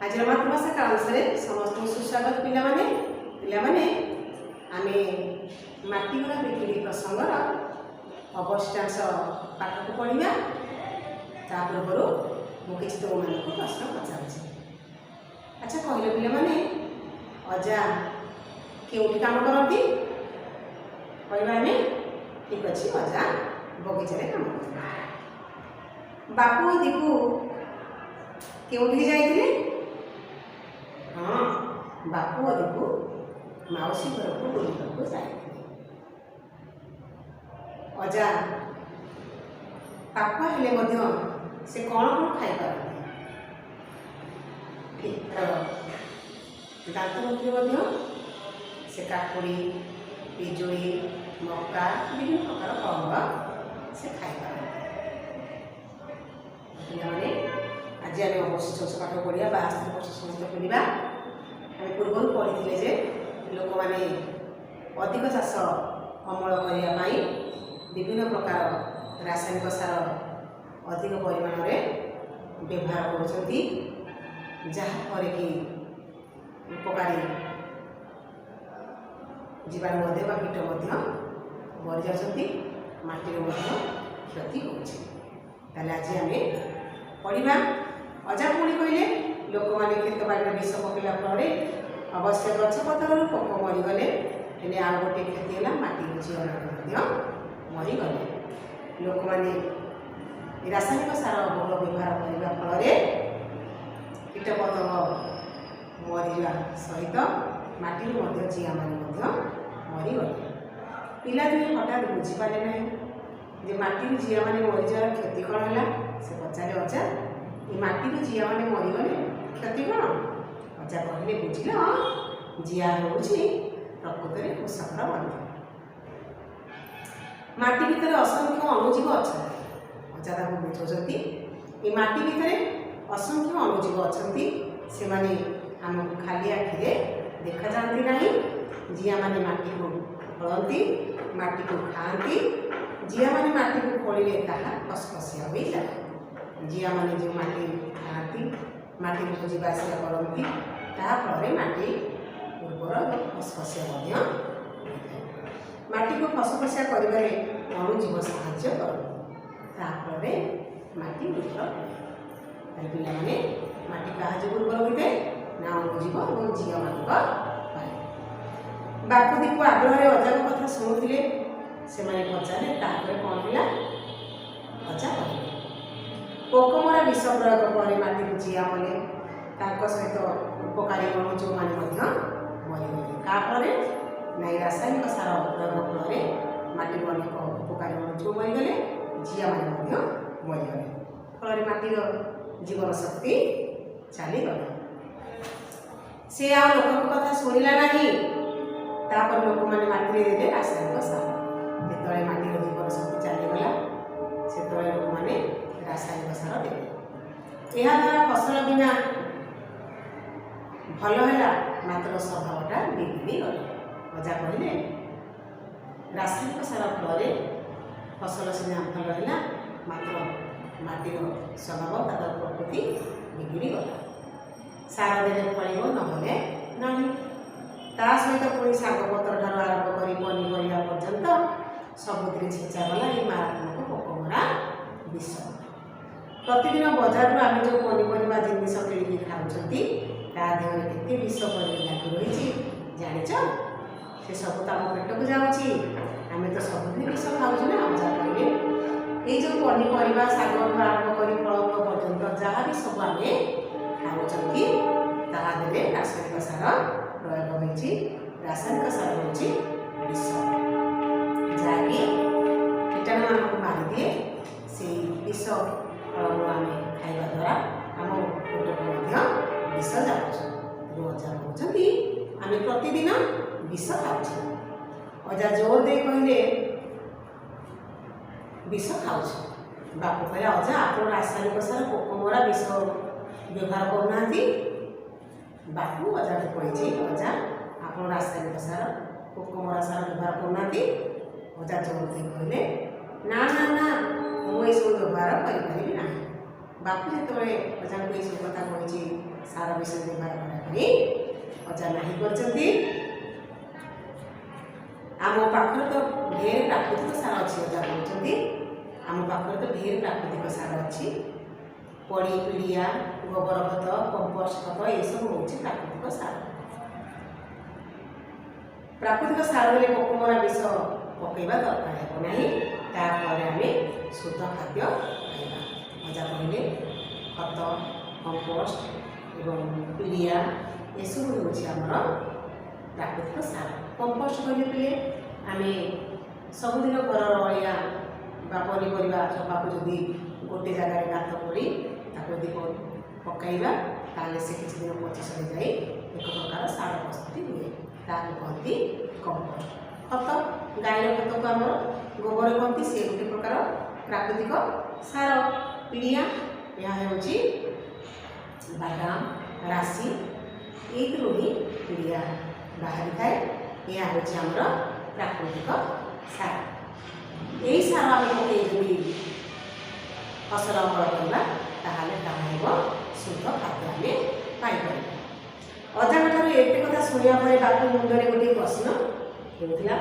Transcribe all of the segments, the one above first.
ଆଜିର ମାତୃଭାଷା କାଳାଂଶରେ ସମସ୍ତଙ୍କୁ ସୁସ୍ୱାଗତ ପିଲାମାନେ। ପିଲାମାନେ, ଆମେ ମାଟିଗଲା ବିଜୁଳି ପ୍ରସଙ୍ଗର ଅବଶିଷ୍ଟାଂଶ ପାଠକୁ ପଢ଼ିବା। ତା ପୂର୍ବରୁ ମୁଁ କିଛି ତୁମମାନଙ୍କୁ ପ୍ରଶ୍ନ ପଚାରୁଛି। ଆଚ୍ଛା କହିଲ ପିଲାମାନେ, ଅଜା କେଉଁଠି କାମ କରନ୍ତି? କହିବା ଆମେ? ଠିକ୍ ଅଛି, ଅଜା ବଗିଚାରେ କାମ କରନ୍ତି। ବାପୁ ଓ ଦୀପୁ କେଉଁଠିକି ଯାଇଥିଲେ? ହଁ, ବାପୁ ଓ ଦୀପୁ ମାଉସୀ ଘରକୁ ବୁଲିବାକୁ ଯାଇଥିଲେ। ଅଜା ପାକୁଆ ହେଲେ ମଧ୍ୟ ସେ କ'ଣ କ'ଣ ଖାଇପାରନ୍ତି? ଠିକ୍, ଦାନ୍ତ ନଥିଲେ ମଧ୍ୟ ସେ କାକୁଡ଼ି, ପିଜୁଳି, ମକା, ବିଭିନ୍ନ ପ୍ରକାର ଫଳମୂଳ ସେ ଖାଇପାରନ୍ତି। ପିଲାମାନେ, ଆଜି ଆମେ ଅବଶିଷ୍ଟ ପାଠ ପଢ଼ିବା। 72 ବର୍ଷ ସହିତ ଖୋଲିବା। ଆମେ ପୂର୍ବରୁ ପଢ଼ିଥିଲେ ଯେ ଲୋକମାନେ ଅଧିକ ଚାଷ ଅମଳ କରିବା ପାଇଁ ବିଭିନ୍ନ ପ୍ରକାର ରାସାୟନିକ ସାର ଅଧିକ ପରିମାଣରେ ବ୍ୟବହାର କରୁଛନ୍ତି, ଯାହାଫଳରେ କି ଉପକାରୀ ଜୀବାଣୁ ମଧ୍ୟ ବା କୀଟ ମଧ୍ୟ ମରିଯାଉଛନ୍ତି, ମାଟିର ମଧ୍ୟ କ୍ଷତି ହେଉଛି। ତାହେଲେ ଆଜି ଆମେ ପଢ଼ିବା। ଅଜା ପୁଣି କହିଲେ, ଲୋକମାନେ କ୍ଷେତ ବାଡ଼ିରେ ବିଷ ପକାଇଲା ଫଳରେ ଅବଶ୍ୟ ଗଛ ପତ୍ରରୁ ପୋକ ମରିଗଲେ, ହେଲେ ଆଉ ଗୋଟିଏ କ୍ଷତି ହେଲା, ମାଟିରୁ ଜିଆମାନେ ମଧ୍ୟ ମରିଗଲେ। ଲୋକମାନେ ରାସାୟନିକ ସାର ବହୁଳ ବ୍ୟବହାର କରିବା ଫଳରେ କୀଟପତଙ୍ଗ ମରିବା ସହିତ ମାଟିରୁ ମଧ୍ୟ ଜିଆମାନେ ମଧ୍ୟ ମରିଗଲେ। ପିଲା ଦୁହେଁ ହଠାତ୍ ବୁଝିପାରିଲେ ନାହିଁ ଯେ ମାଟିରୁ ଜିଆମାନେ ମରିଯିବାର କ୍ଷତି କ'ଣ ହେଲା। ସେ ପଚାରିଲେ, ଅଜା, ଏ ମାଟିରୁ ଜିଆମାନେ ମରିଗଲେ କ୍ଷତି କ'ଣ? ଅଜା କହିଲେ, ବୁଝିଲ, ଜିଆ ହେଉଛି ପ୍ରକୃତରେ କୃଷକର ବନ୍ଧୁ। ମାଟି ଭିତରେ ଅସଂଖ୍ୟ ଅଣୁଜୀବ ଅଛନ୍ତି। ଅଜା ତାକୁ ବୁଝାଉଛନ୍ତି, ଏ ମାଟି ଭିତରେ ଅସଂଖ୍ୟ ଅଣୁଜୀବ ଅଛନ୍ତି। ସେମାନେ ଆମକୁ ଖାଲି ଆଖିରେ ଦେଖାଯାଆନ୍ତି ନାହିଁ। ଜିଆମାନେ ମାଟିକୁ ଖୋଳନ୍ତି, ମାଟିକୁ ଖାଆନ୍ତି। ଜିଆମାନେ ମାଟିକୁ ଖୋଳିଲେ ତାହା ଫସଫସିଆ ହୋଇଯାଏ। ଜିଆମାନେ ଯେଉଁ ମାଟି ଖାଆନ୍ତି, ମାଟିକୁ ଯିବା ଆସିବା କରନ୍ତି, ତାହା ଫଳରେ ମାଟି ଉର୍ବର ଏବଂ ଫସଫସିଆ ମଧ୍ୟ ହୋଇଥାଏ। ମାଟିକୁ ଫସଫସିଆ କରିବାରେ ଅଣୁଜୀବ ସାହାଯ୍ୟ କରନ୍ତି। ତାହା ଫଳରେ ମାଟି ଉର୍ବର ହୁଏ। ତାହେଲେ ପିଲାମାନେ, ମାଟି କାହା ଯୋଗୁଁ ଉର୍ବର ହୋଇଥାଏ ନା ଅଣୁଜୀବ ଏବଂ ଜିଆମାନଙ୍କ ପାଇଁ। ବାପୁ ଦୀପୁ ଆଗ୍ରହରେ ଅଜାଙ୍କ କଥା ଶୁଣୁଥିଲେ। ସେମାନେ ପଚାରିଲେ, ତାପରେ କ'ଣ ହେଲା? ଅଜା କହିଲେ, ପୋକମରା ବିଷ ପ୍ରୟୋଗ ପରେ ମାଟିରୁ ଜିଆ ମଲେ, ତାଙ୍କ ସହିତ ଉପକାରୀ ଅଣୁଜୀବମାନେ ମଧ୍ୟ ମରିଗଲେ। କାହା ଫଳରେ ନା ଏଇ ରାସାୟନିକ ସାର ପ୍ରୟୋଗ ଫଳରେ ମାଟିରୁ ଅନେକ ଉପକାରୀ ଅଣୁଜୀବ ମରିଗଲେ, ଜିଆମାନେ ମଧ୍ୟ ମରିଗଲେ। ଫଳରେ ମାଟିର ଜୀବନ ଶକ୍ତି ଚାଲିଗଲା। ସେ ଆଉ ଲୋକଙ୍କ କଥା ଶୁଣିଲା ନାହିଁ। ତାପରେ ଲୋକମାନେ ମାଟିରେ ଦେଲେ ରାସାୟନିକ ସାର। ଯେତେବେଳେ ମାଟିର ଜୀବନ ଶକ୍ତି ଚାଲିଗଲା, ସେତେବେଳେ ଲୋକମାନେ ରାସାୟନିକ ସାର ଦେଲେ। ଏହାଦ୍ୱାରା ଫସଲ ସିନା ଭଲ ହେଲା, ମାତ୍ର ସ୍ୱଭାବଟା ବିଗିଡ଼ି ଗଲା। ଅଜା କହିଲେ, ରାସାୟନିକ ସାର ଫଳରେ ଫସଲ ସିନା ଭଲ ହେଲା, ମାତ୍ର ମାଟିର ସ୍ୱଭାବ, ତାର ପ୍ରକୃତି ବିଗିଡ଼ି ଗଲା। ସାର ଦେଲେ ଫଳିବ, ନହେଲେ ନାହିଁ। ତା ସହିତ ପୁଣି ଶାଗପତ୍ର ଠାରୁ ଆରମ୍ଭ କରି ପନିପରିବା ପର୍ଯ୍ୟନ୍ତ ସବୁଥିରେ ଛିଞ୍ଚାଗଲା ଏଇ ମାରାତ୍ମକ ପୋକମରା ବିଷ। ପ୍ରତିଦିନ ବଜାରରୁ ଆମେ ଯେଉଁ ପନିପରିବା ଜିନିଷ କିଣିକି ଖାଉଛନ୍ତି, ତା ଦେହରେ କେତେ ବିଷ ପରି ଲାଗି ରହିଛି ଜାଣିଛ? ସେ ସବୁ ତ ଆମ ପେଟକୁ ଯାଉଛି। ଆମେ ତ ସବୁଦିନ ବିଷ ଖାଉଛୁ ନା? ଅଜା କହିଲେ, ଏଇ ଯେଉଁ ପନିପରିବା, ଶାଗଠୁ ଆରମ୍ଭ କରି ଫଳମୂଳ ପର୍ଯ୍ୟନ୍ତ ଯାହା ବି ସବୁ ଆମେ ଖାଉଛନ୍ତି, ତାହା ଦେହରେ ରାସାୟନିକ ସାର ପ୍ରୟୋଗ ହୋଇଛି। ରାସାୟନିକ ସାର ହେଉଛି ବିଷ, ଯାହାକି କୀଟାଣୁମାନଙ୍କୁ ମାରିଦିଏ। ସେଇ ବିଷ ଫଳମୂଳ ଆମେ ଖାଇବା ଦ୍ୱାରା ଆମ ପେଟକୁ ମଧ୍ୟ ବିଷ ଯାଉଛି। ତେଣୁ ଅଜା କହୁଛନ୍ତି, ଆମେ ପ୍ରତିଦିନ ବିଷ ଖାଉଛୁ। ଅଜା ଜୋର ଦେଇ କହିଲେ, ବିଷ ଖାଉଛୁ। ବାପୁ କହିଲା, ଅଜା, ଆପଣ ରାସାୟନିକ ସାର, ପୋକମରା ବିଷ ବ୍ୟବହାର କରୁନାହାନ୍ତି? ବାପୁ ଅଜାକୁ କହିଛି, ଅଜା, ଆପଣ ରାସାୟନିକ ସାର, ପୋକମରା ସାର ବ୍ୟବହାର କରୁନାହାନ୍ତି? ଅଜା ଜୋର ଦେଇ କହିଲେ, ନା ନା ନା, ମୁଁ ଏସବୁ ବ୍ୟବହାର କରିପାରିବି ନାହିଁ। ବାପୁ ଯେତେବେଳେ ଅଜାଙ୍କୁ ଏସବୁ କଥା କହିଛି ସାର ବିଷୟ ବ୍ୟବହାର କରିବା ପାଇଁ, ଅଜା ନାହିଁ କରିଛନ୍ତି। ଆମ ପାଖରେ ତ ଢେର ପ୍ରାକୃତିକ ସାର ଅଛି, ଅଜା କହୁଛନ୍ତି। ଆମ ପାଖରେ ତ ଢେର ପ୍ରାକୃତିକ ସାର ଅଛି। ପଡ଼ି ପିଡ଼ିଆ, ଗୋବର ଖତ, କମ୍ପୋଷ୍ଟ ଖତ, ଏସବୁ ହେଉଛି ପ୍ରାକୃତିକ ସାର। ପ୍ରାକୃତିକ ସାର ଦେଲେ ପୋକମରା ବିଷ ପକାଇବା ଦରକାର ହେବ ନାହିଁ। ତାପରେ ଆମେ ଶୁଦ୍ଧ ଖାଦ୍ୟ ଖାଇବା। ଅଜା କହିଲେ ଖତ, କମ୍ପୋଷ୍ଟ ଏବଂ ପିଡ଼ିଆ ଏସବୁ ହେଉଛି ଆମର ପ୍ରାକୃତିକ ସାର। କମ୍ପୋଷ୍ଟ କହିଲେ ପିଲେ ଆମେ ସବୁଦିନ ଘରର ଅଳିଆ ବା ପନିପରିବା ଚୋପାକୁ ଯଦି ଗୋଟେ ଜାଗାରେ ଗାତ ଖୋଳି ତାକୁ ଯଦି ପକାଇବା, ତାହେଲେ ସେ କିଛି ଦିନ ପଚି ସରି ଯାଇ ଏକ ପ୍ରକାର ସାର ପ୍ରସ୍ତୁତି ହୁଏ, ତାହାକୁ କହନ୍ତି କମ୍ପୋଷ୍ଟ। ଖତ, ଗାଈର ଖତକୁ ଆମର ଗୋବର କହନ୍ତି, ସେ ଗୋଟେ ପ୍ରକାର ପ୍ରାକୃତିକ ସାର। ପିଡ଼ିଆ, ଏହା ହେଉଛି ବାଦାମ, ରାଶି, ଏଇଥିରୁ ହିଁ ପିଡ଼ିଆ ବାହାରିଥାଏ। ଏହା ହେଉଛି ଆମର ପ୍ରାକୃତିକ ସାର। ଏହି ସାର ଆମେ ପକାଇ ଯଦି ଫସଲ ଅମଳ କରିବା, ତାହେଲେ ତାହା ହେବ ଶୁଦ୍ଧ ଖାଦ୍ୟ ଆମେ ପାଇପାରିବା। ଅଜାଙ୍କ ଠାରୁ ଏତେ କଥା ଶୁଣିବା ପରେ ବାପୁ ମୁଣ୍ଡରେ ଗୋଟିଏ ପ୍ରଶ୍ନ ହେଉଥିଲା,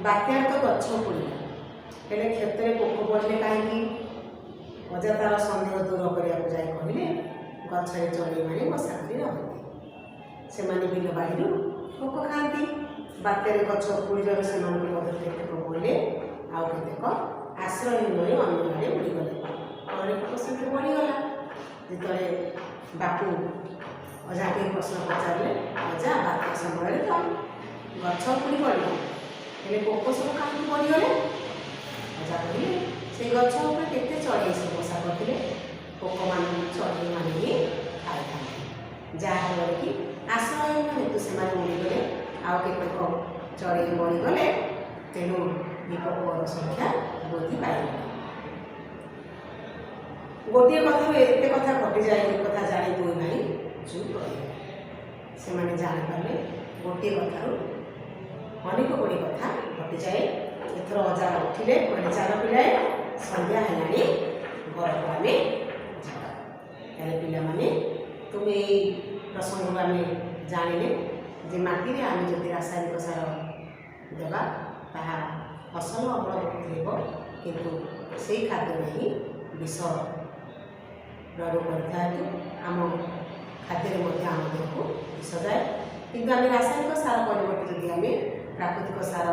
ବାତ୍ୟାରେ ତ ଗଛ ଉପୁଡ଼ିଲା, ହେଲେ କ୍ଷେତରେ ପୋକ ପଡ଼ିଲେ କାହିଁକି? ଅଜା ତାର ସନ୍ଦେହ ଦୂର କରିବାକୁ ଯାଇ କହିଲେ, ଗଛରେ ଚଢ଼େଇମାନେ ବସା କରି ରହନ୍ତି, ସେମାନେ ବିଲ ବାଡ଼ିରୁ ପୋକ ଖାଆନ୍ତି। ବାତ୍ୟାରେ ଗଛ ଉପୁଡ଼ିଯିବାରୁ ସେମାନଙ୍କୁ ମଧ୍ୟ କେତେକ ମଲେ, ଆଉ କେତେକ ଆଶ୍ରୟହୀନ ହୋଇ ଅନ୍ୟ ଆଡ଼େ ଉଡ଼ିଗଲେ, ଫଳରେ ପୋକ ସଂଖ୍ୟା ବଢ଼ିଗଲା। ଯେତେବେଳେ ବାପୁ ଅଜାଙ୍କୁ ଏହି ପ୍ରଶ୍ନ ପଚାରିଲେ, ଅଜା ବାତ୍ୟା ସମୟରେ ତ ଗଛ ଉପୁଡ଼ି ପଡ଼ିଲା, ହେଲେ ପୋକ ସବୁ କାହିଁକି ବଢ଼ିଗଲେ? ଅଜା କହିଲେ, ସେଇ ଗଛ ଉପରେ କେତେ ଚଢ଼େଇ ସବୁ ବସା କରିଥିଲେ, ପୋକମାନଙ୍କୁ ଚଢ଼େଇମାନେ ହିଁ ଖାଇଥାନ୍ତି, ଯାହାଫଳରେ କି ଆଶ୍ରୟହୀନ ହେତୁ ସେମାନେ ଉଡ଼ିଗଲେ, ଆଉ କେତେକ ଚଢ଼େଇ ମରିଗଲେ, ତେଣୁ ଏ ପୋକର ସଂଖ୍ୟା ବୃଦ୍ଧି ପାଇଗଲା। ଗୋଟିଏ କଥାରୁ ଏତେ କଥା ଘଟିଯାଏ, ଏ କଥା ଜାଣି ଦୁଇ ଭାଇ ଚୁପ୍ ରହିଗଲେ। ସେମାନେ ଜାଣିପାରିଲେ ଗୋଟିଏ କଥାରୁ ଅନେକ ଗୁଡ଼ିଏ କଥା ଘଟିଯାଏ। ଏଥର ଅଜା ଉଠିଲେ, କହିଲେ ଚାଲ ପିଲାଏ, ସନ୍ଧ୍ୟା ହେଲାଣି, ଘରକୁ ଆମେ ଯିବା। ତାହେଲେ ପିଲାମାନେ, ତୁମେ ଏଇ ପ୍ରସଙ୍ଗରୁ ଆମେ ଜାଣିଲେ ଯେ ମାଟିରେ ଆମେ ଯଦି ରାସାୟନିକ ସାର ଦେବା, ତାହା ଫସଲ ଅମଳ ବହୁତ ହେବ, କିନ୍ତୁ ସେଇ ଖାଦ୍ୟରେ ହିଁ ବିଷ ପ୍ରୟୋଗ କରିଥାଏ, ଆମ ଖାଦ୍ୟରେ ମଧ୍ୟ ଆମ ଦେହକୁ ବିଷ ଯାଏ। କିନ୍ତୁ ଆମେ ରାସାୟନିକ ସାର ପରିବର୍ତ୍ତେ ଯଦି ଆମେ ପ୍ରାକୃତିକ ସାର,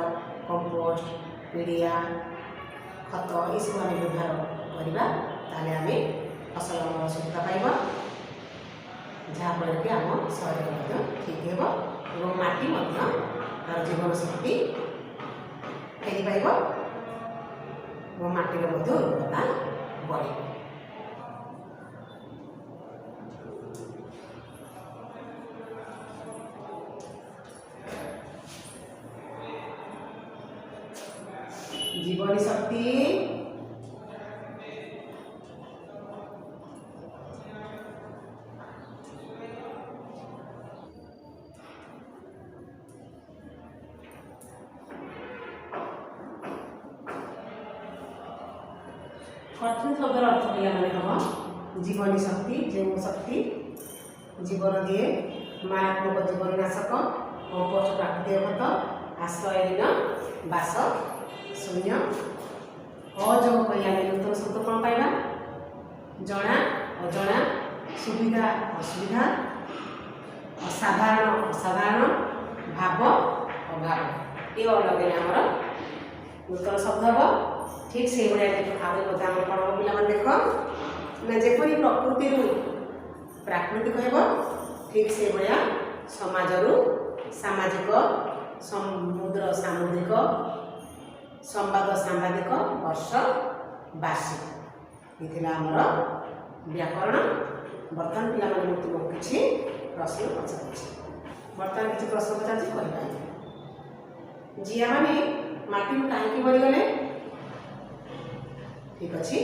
କମ୍ପୋଷ୍ଟ, ପିଡ଼ିଆ, ଖତ ଏସବୁ ଆମେ ବ୍ୟବହାର କରିବା, ତାହେଲେ ଆମେ ଫସଲ ଅମଳ ସୁବିଧା ପାଇବା, ଯାହାଫଳରେ କି ଆମ ଶରୀର ମଧ୍ୟ ଠିକ୍ ହେବ ଏବଂ ମାଟି ମଧ୍ୟ ତା'ର ଜୀବନ ଶକ୍ତି ଫେରି ପାଇବ ଏବଂ ମାଟିର ମଧ୍ୟ ଉର୍ବରତା ବଢ଼ିବ। ଜୀବନୀ ଶକ୍ତି କଠିନ ଶବ୍ଦର ଅର୍ଥ ପିଲାମାନେ ହେବ ଜୀବନୀ ଶକ୍ତି, ଯେଉଁ ଶକ୍ତି ଜୀବନ ଦିଏ, ମାରାତ୍ମକ ଜୀବନନାଶକ, କମ୍ପୋଷ୍ଟ ପ୍ରାକୃତିକ ଖତ, ଆଶ୍ରୟହୀନ, ବାସ ଶୂନ୍ୟ। ଅଯୋଗ କରି ଆମେ ନୂତନ ଶବ୍ଦ କ'ଣ ପାଇବା? ଜଣା ଅଜଣା, ସୁବିଧା ଅସୁବିଧା, ଅସାଧାରଣ ଅସାଧାରଣ, ଭାବ ଅଭାବ। ଏ ଅ ଲଗେଇଲେ ଆମର ନୂତନ ଶବ୍ଦ ହେବ। ଠିକ୍ ସେଇଭଳିଆ ଆହୁରି ମଧ୍ୟ ଆମର କ'ଣ ହେବ ପିଲାମାନେ ଦେଖ ନା, ଯେପରି ପ୍ରକୃତିରୁ ପ୍ରାକୃତିକ ହେବ, ଠିକ୍ ସେଇଭଳିଆ ସମାଜରୁ ସାମାଜିକ, ସମୁଦ୍ର ସାମୁଦ୍ରିକ, ସମ୍ବାଦ ସାମ୍ବାଦିକ, ବର୍ଷ ବାର୍ଷିକ। ଏ ଥିଲା ଆମର ବ୍ୟାକରଣ। ବର୍ତ୍ତମାନ ପିଲାମାନେ ମୁଁ ତୁମକୁ କିଛି ପ୍ରଶ୍ନ ପଚାରୁଛି। ବର୍ତ୍ତମାନ କିଛି ପ୍ରଶ୍ନ ପଚାରୁଛି, କହିପାରିବେ? ଜିଆମାନେ ମାଟିରୁ କାହିଁକି ମରିଗଲେ? ଠିକ୍ ଅଛି,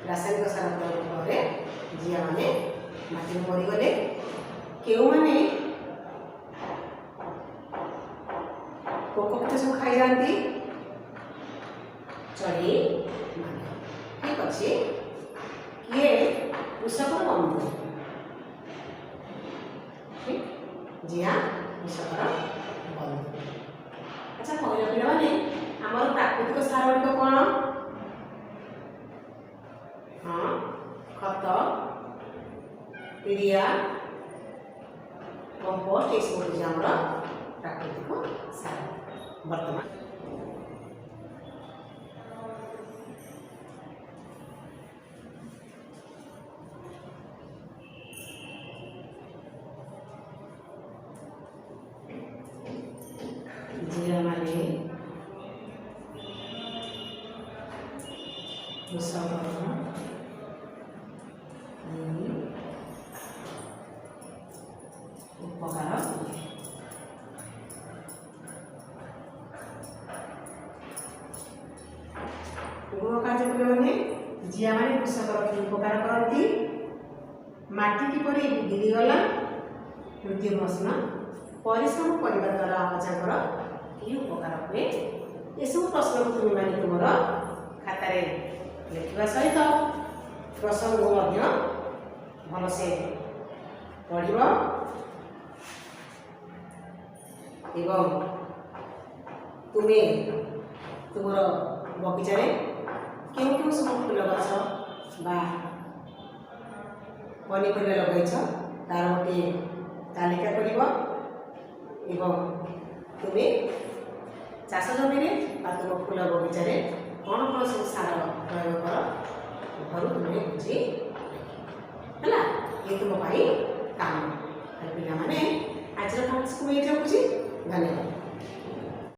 ରାସାୟନିକ ସାର ପ୍ରୟୋଗ ଫଳରେ ଜିଆମାନେ ମାଟିରୁ ମରିଗଲେ। କେଉଁମାନେ ପୋକ କୀଟ ସବୁ ଖାଇଯାଆନ୍ତି? ଚଢ଼େଇ ମାନେ। ଠିକ୍ ଅଛି। କିଏ କୃଷକର ବନ୍ଧୁ। ଠିକ୍, ଜିଆ କୃଷକର ବନ୍ଧୁ। ଆଚ୍ଛା କହିଲ ପିଲାମାନେ, ଆମର ପ୍ରାକୃତିକ ସାର ଗୁଡ଼ିକ କ'ଣ? ହଁ, ଖତ, ପିଡ଼ିଆ, କମ୍ପୋଷ୍ଟ, ଏସବୁ ହେଉଛି ଆମର ପ୍ରାକୃତିକ ସାର। ବର୍ତ୍ତମାନ ଜିଆମାନେ କୃଷକର କି ଉପକାର ହୁଏ? ଗୃହ କାର୍ଯ୍ୟ ପିଲାମାନେ, ଜିଆମାନେ କୃଷକର କି ଉପକାର କରନ୍ତି? ମାଟି କିପରି ଗିଲିଗଲା? ତୃତୀୟ ପ୍ରଶ୍ନ, ପରିଶ୍ରମ କରିବା ଦ୍ୱାରା ଅଜାଙ୍କର କି ଉପକାର ହୁଏ? ଏସବୁ ପ୍ରଶ୍ନକୁ ତୁମେମାନେ ତୁମର ଖାତାରେ ଲେଖିବା ସହିତ ପ୍ରସଙ୍ଗକୁ ମଧ୍ୟ ଭଲସେ ପଢ଼ିବ ଏବଂ ତୁମେ ତୁମର ବଗିଚାରେ କେଉଁ କେଉଁ ସବୁ ଫୁଲ ଗଛ ବା ପନିପରିବା ଲଗାଇଛ, ତାର ଗୋଟିଏ ତାଲିକା କରିବ ଏବଂ ତୁମେ ଚାଷ ଜମିରେ ବା ତୁମ ଫୁଲ ବଗିଚାରେ କ'ଣ କ'ଣ ସବୁ ସାର ପ୍ରୟୋଗ କର, ଘରୁ ତୁମେ ବୁଝି ହେଲା। ଇଏ ତୁମ ପାଇଁ କାମ। ତାହେଲେ ପିଲାମାନେ, ଆଜିର କ୍ଲାସକୁ ମୁଁ ଏଇଠି ରଖୁଛି। ଧନ୍ୟବାଦ।